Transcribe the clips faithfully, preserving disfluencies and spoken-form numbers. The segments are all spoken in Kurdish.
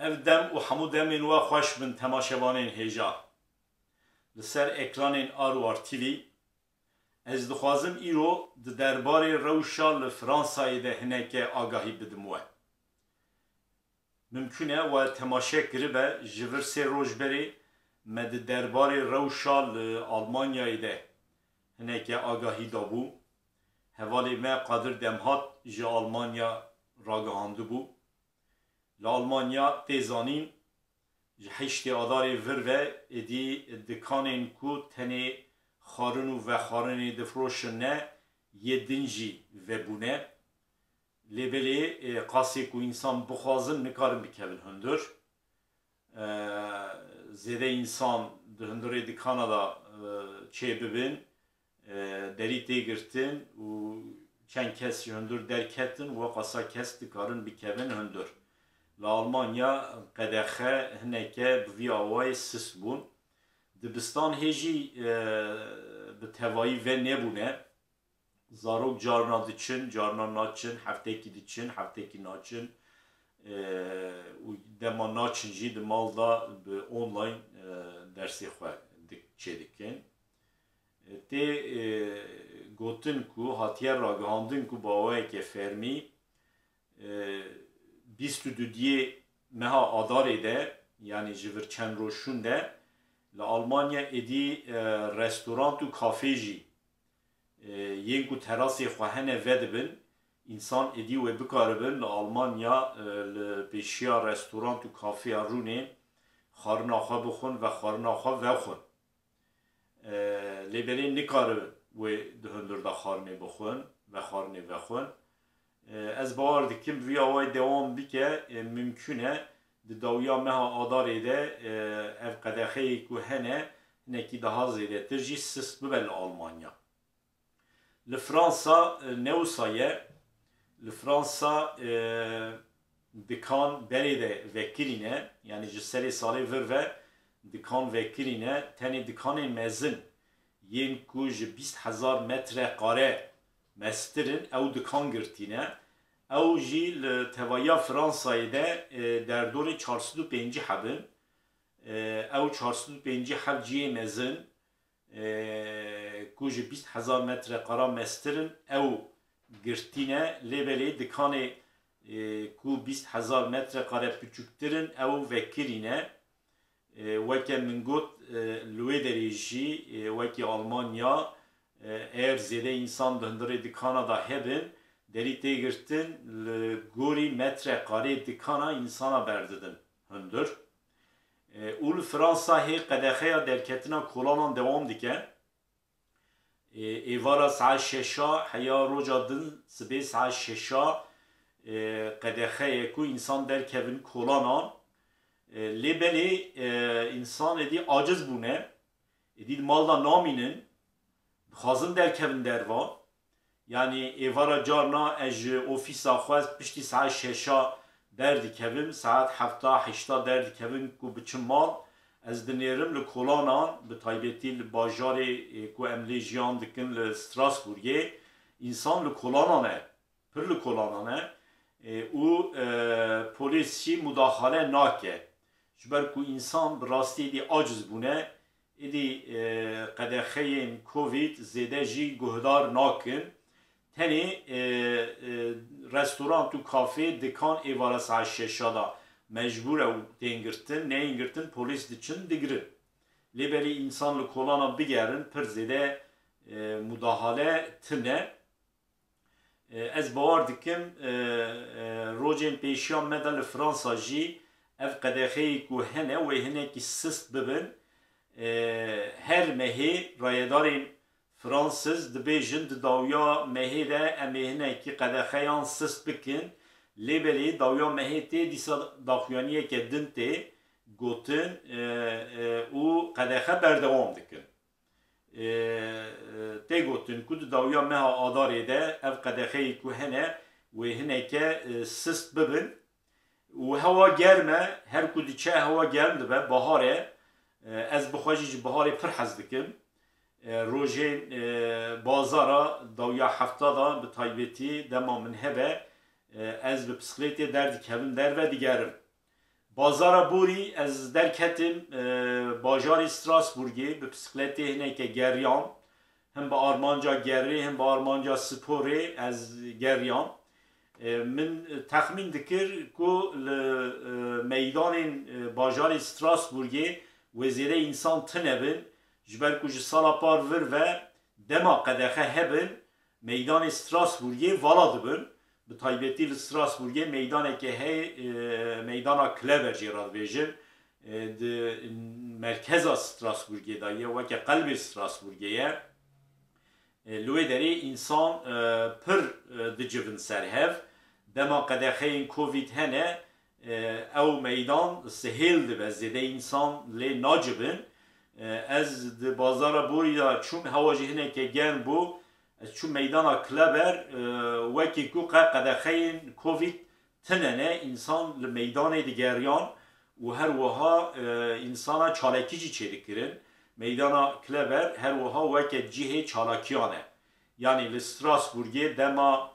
Ev dem û hemû demên we xweş bin temaşevanên hêja. Li ser ekranên Arwar T V, ez dixwazim îro di derbarê rewşa li Fransayê de hineke agahî bidim we. Mimkûn e we temaşe kiribe, ji vir sê roj berê me di derbarê rewşa li Almanyayê de hineke agahî dabû. Hevalê me Qadir Demhat ji Almanya ragihandibû. Li Almanya tê zanîn, ji heştê Adarê vir ve êdî dikanên ku tenê xwarin û vexwarinê difroşin ne, yê din jî vebûne. Lê belê, e, qasê ku însan bixwazin nikarin bikevin hundir. E, zêde însan di hundirê dikana de, e, çê bibin, e, derî tê girtin û çend kes ji hundir derketin, wexasa kes dikarin bikevin hundir. Li Almanya qedexe hineke bi vî awayê sist bûn. Dibistan hê jî, e, bi tevayî ve nebûne. Zarok carna diçin, carna naçin, heftekî diçin, heftekî naçin. E, û dema naçin jî di mal de bi online, e, dersê xwe dik-, çêdikin. E, tê, e, gotin ku hatiye ragihandin ku bi awayeke fermî, e, bîst û duyê meha Adarê de, yanî ji vir çend roj şûn de, li Almanya êdî, e, restorant û kafê jî, e, yên ku terasê xwe hene vedibin, însan êdî wê bikaribin li Almanya, e, li pêşiya restorant û kafeya rûnê xwarina xwe bixwin, vexwarina xwe vexwin. E, lê belê nikaribin wê di hundir de xwarinê bixwin, vexwarinê vexwin. E, ez bawer dikim vî awayî dewam bike, e, mimkûn e di dawiya meha Adarê de, e, ev qedexeyê ku hene hinekî daha zêdetir jî sist bibe li Almanya. Li Fransa, e, ne wisa ye. Li Fransa, e, dikan berê de vekirîne, yanî ji serê salê vir ve dikan vekirîne, tenê dikanên mezin yên ku ji bîst hezar metre kare mestir in, ew dikan girtîne. Ew jî li tevahiya Fransayê de, e, derdorê çar sed û pêncî heb in. E, ew çar sed û pêncî heb cihê mezin, e, ku ji bîst hezar metre kare mestir in, ew girtîne, lê belê dikanê, e, ku bîst hezar metre kare piçûktir in, ew vekirîne. E, weke min got, e, li wê derê jî, e, wekî Almanya, e, eger zêde însan di hundirê dikana de hebin, derî tê girtin, li gorî metre karê dikana însana berdidin hundir. E, û li Fransa hê qedexeya derketina kolanan dewam dike. E, êvara saet şeşa heya roja din sibê saet şeşa, e, qedexe ye ku însan derkevin kolanan. E, lê belê, e, însan êdî aciz bûne, êdî di mal de namînin, dixwazin derkevin derva. Yanî êvara carna ez ji ofîsa xwe piştî saet şeşa derdikevim, saet hefta heşta derdikevim ku biçim mal, ez dinêrim li kolanan, bi taybetî li bajarê, e, ku em lê jiyan dikin li Strasbourgê, însan li kolanan e, pir li kolanan e, e, û, e, polîs jî mudaxale nake. Ji ber ku însan bi rastî dî aciz bûne, Êdî, e, qedexeyên Covid zêde jî guhdar nakin. Tenê, e, e, restorant û kafê dikan êvara saet şeşa de mecbûr ew tên girtin, neyên girtin polîs diçin digirin. Lê belê însan li kolana bigerin pir zêde, e, mudahale tune. E, ez bawer dikim, e, e, rojên pêşiya me de li Fransa jî ev qedexeyê ku hene wê hinekî sist bibin. E, her mehê rayedarên Fransiz dibêjin di dawiya mehê de em ê hinekî qedexeyan sist bikin. Lê belê dawiya mehê tê dîsa daxuyaniyeke din tê gotin, e, e, û qedexe berdewam dikin. E, e, tê gotin ku di dawiya meha Adarê de ev qedexeyê ku hene wê hineke, e, sist bibin û hewa germ e, her ku diçe hewa germ dibe, bahar e. E, ez bi xwe jî ji biharê pir hez dikim. E, rojên, e, bazara dawiya hefta de bi taybetî dema min hebe, e, ez bi pisklêtê derdikevim derve digerim. Bazara borî ez derketim, e, bajarê Strasbourgê bi bisikletê hineke geriyan. Him bi armanca gerê, him bi armanca sporê ez geriyan. E, min texmîn dikir ku li, e, meydanên, e, bajarê Strasbourgê wê zêde însan tine bin, ji ber ku ji sala par vir ve dema qedexe hebin, meydanê Strasbourgê vala dibin. Bi taybetî li Strasbourgê meydaneke heye, e, meydana Kleber jê re dibêjin. E, di merkeza Strasbourgê de ye, weke qelbê Strasbourgê ye. E, li wê derê însan, e, pir, e, dicivin ser hev. Dema qedexeyên Covid hene, e, ew meydan sihêl dibe, zêde însan lê nacibin. E, ez di bazara borî de çûm, hewa jî hineke germ bû. Ez çûm meydana Kleber, e, wekî ku qe qedexeyên Covid tine ne, însan li meydanê digeriyan û her wiha, e, însana çalakî jî çêdikirin. Meydana Kleber her wiha weke cihê çalakiyan e. Yanî li Strasbourgê dema,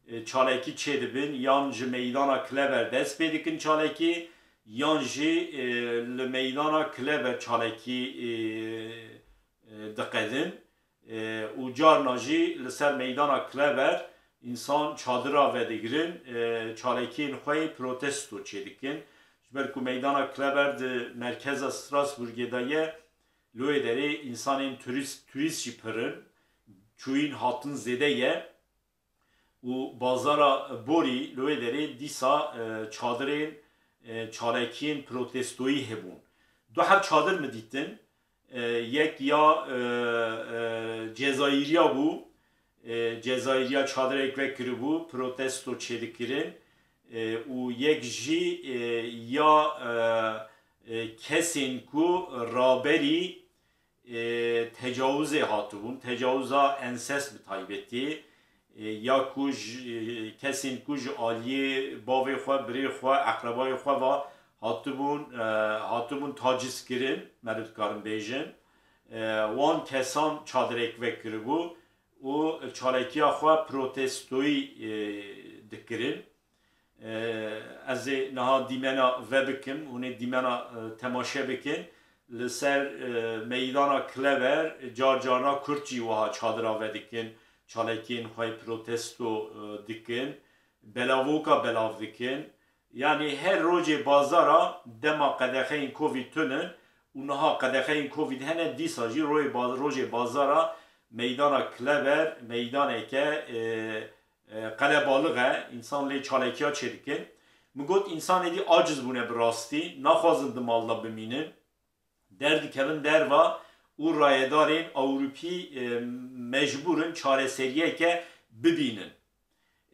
e, çalakî çêdibin, yan ji meydana Kleber dest pê dikin çalakî, yan jî, e, li meydana Kleber çalakî, e, e, diqedin. E, û carna jî li ser meydana Kleber însan çadira vedigirin, e, çalakiyên xwe yê protesto çêdikin. Ji ber ku meydana Kleber di merkeza Strasbourgê de ye, li wê derê însanên turîst, turîst jî pir in, çûyîn hatin zêde ye. Û bazara borî li wê derê dîsa, e, çadirên, e, çalakiyên protestoyî hebûn. Du heb çadir min dîtin. E, yek ya, e, e, Cezayîriya bû. E, Cezayîriya çadirek vekiribû, protesto çêdikirin. E, û yek jî, e, ya, e, e, kesên ku raberî e, tecawizê hatibûn, tecawuza ensest bi taybetî, e, ya ku ji, e, kesên ku ji aliyê bavê xwe, birê xwe, eqrebayê xwe ve hatibûn, e, hatibûn tacizkirin, me dikarin bêjin, e, wan kesan çadirek vekiribû û çalakiya xwe protestoyî, e, dikirin. E, ez ê niha dîmena ve bikim, hûn ê dîmena, e, temaşe bikin. Li ser, e, meydana Kleber car carna Kurd jî wiha çadira ve dikin, çalakiyên xwe protesto, e, dikin, belavoka belav dikin. Yanî her rojê bazara dema qedexeyên Covid tune û niha qedexeyên Covid hene, dîsa jî rojê ba-, rojê bazara meydana Kleber meydaneke, e, e, qelebalix e, însan lê çalekiya çêdikin. Min got, însan êdî aciz bûne bi rastî, naxwazin di mal de bimînin. Derdikevin derva û rayedarên Ewropî, e, mecbûr in çareseriyeke bibînin.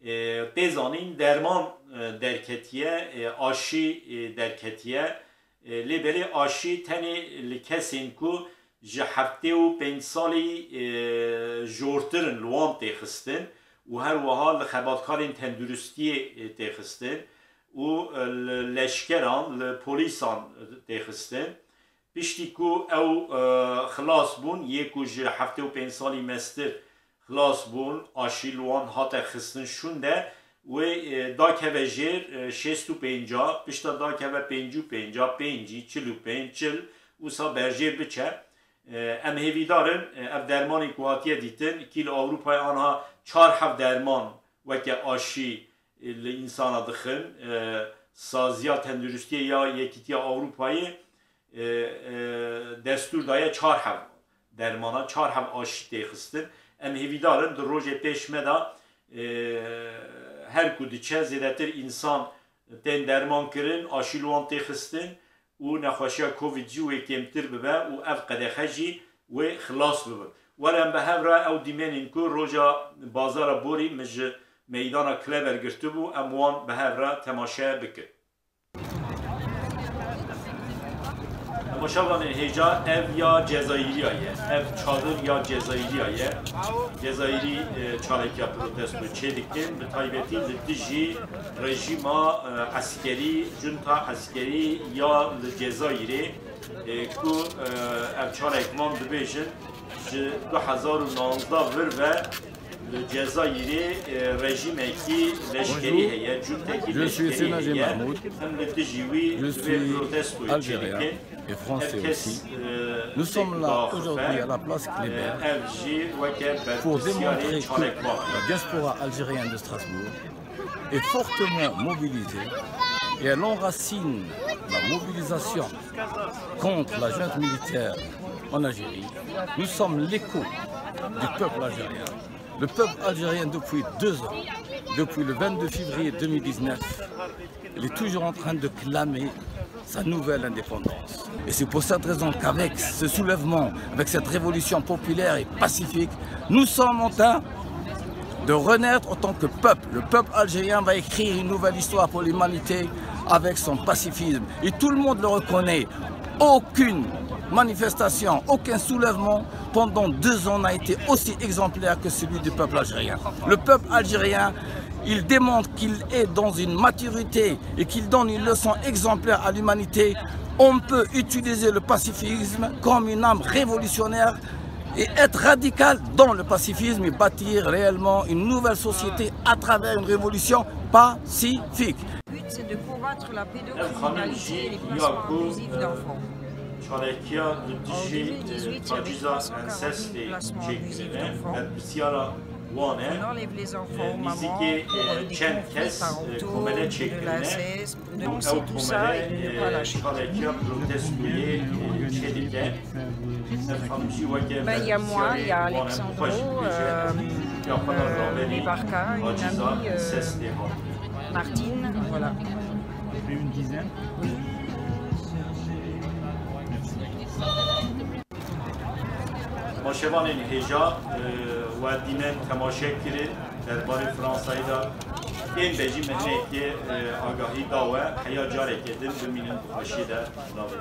E, tê zanîn derman, e, derketiye, e, aşî, e, derketiye. E, lê belê aşî tenê li kesên ku ji heftê û pênc salî, e, jortir in, li wan tê xistin û her wiha li xebatkarên tenduristiyê, e, tê xistin û, e, li leşkeran, li polîsan tê xistin. Piştî ku ew, e, xilas bûn, yê ku ji heftê û pênc salî mestir xilas bûn, aşî li wan hate xistin şûnde, wê, e, dakeve jêr, e, şêst û pênca, pişta dakeve pêncî û pênca, pêncî, çil û pênc, çil, wisa berjêr biçe. E, em hêvîdar in, e, ev dermanê ku hatiye dîtin, kî li Ewropayê anha çar heb derman weke aşî, e, li însana dixin, e, saziya tenduristiyê ya Yekîtiya Ewropayê, e, e, destûr daye çar heb dermana, çar heb aşî tê xistin. Em hêvîdar in di rojê pêş me de, e, her ku diçe zêdetir însan tên derman kirin, aşî li wan tê xistin û nexweşiya Covid jî wê kêmtir bibe û ev qedexe jî wê xilas bibin. Were em bi hev re ew dîmenên ku roja bazara borî min ji meydana Kleber girtibû, em wan bi hev re temaşe bikin. Temaşevanên hêja, ev ya Cezayîriya ye. Ev çadir ya Cezayîriya ye. Cezayîrî, e, çalekiya protesto çêdikin, bi taybetî li dijî rejîma, e, eskerî, junta eskerî ya li Cezayîrê, e, ku, e, ev çalek van dibêjin, ji du hezar û nozde vir ve Cezayirê, e, rejîmekî leşkerî heye, cûtekî leşkerî heye. Em li dijî wî divê protestoyê çêdikin. Et Français aussi. Nous sommes là aujourd'hui à la place Kléber pour démontrer que la diaspora algérienne de Strasbourg est fortement mobilisée et elle enracine la mobilisation contre la junte militaire en Algérie. Nous sommes l'écho du peuple algérien. Le peuple algérien, depuis deux ans, depuis le vingt-deux février deux mille dix-neuf, il est toujours en train de clamer sa nouvelle indépendance. Et c'est pour cette raison qu'avec ce soulèvement, avec cette révolution populaire et pacifique, nous sommes en train de renaître en tant que peuple. Le peuple algérien va écrire une nouvelle histoire pour l'humanité avec son pacifisme. Et tout le monde le reconnaît. Aucune manifestation, aucun soulèvement pendant deux ans n'a été aussi exemplaire que celui du peuple algérien. Le peuple algérien, il démontre qu'il est dans une maturité et qu'il donne une leçon exemplaire à l'humanité. On peut utiliser le pacifisme comme une arme révolutionnaire et être radical dans le pacifisme et bâtir réellement une nouvelle société à travers une révolution pacifique. Le but, c'est de combattre la pédocriminalité et les placements abusifs d'enfants. Çalakiya li dijî, e, taciza ensestê çêkirine, berpirsyara wan e. E, nîzîkê, e, çend kes, e, komele çêkirine. Û ew komele, e, çalakiya protestoyê, e, çêdike. Ev xanimcî weke berpirsyarê wan e, xwe jî dibêje, ya xwe da raberî taciza ensestê hat. Martine, voilà. Temaşevanên hêja, e, we dîmen temaşe kirin, derbarê Fransayê de ên be jî me hinekê, e, agahî da we, heya careke din bimînin bi xweşiyê de navê.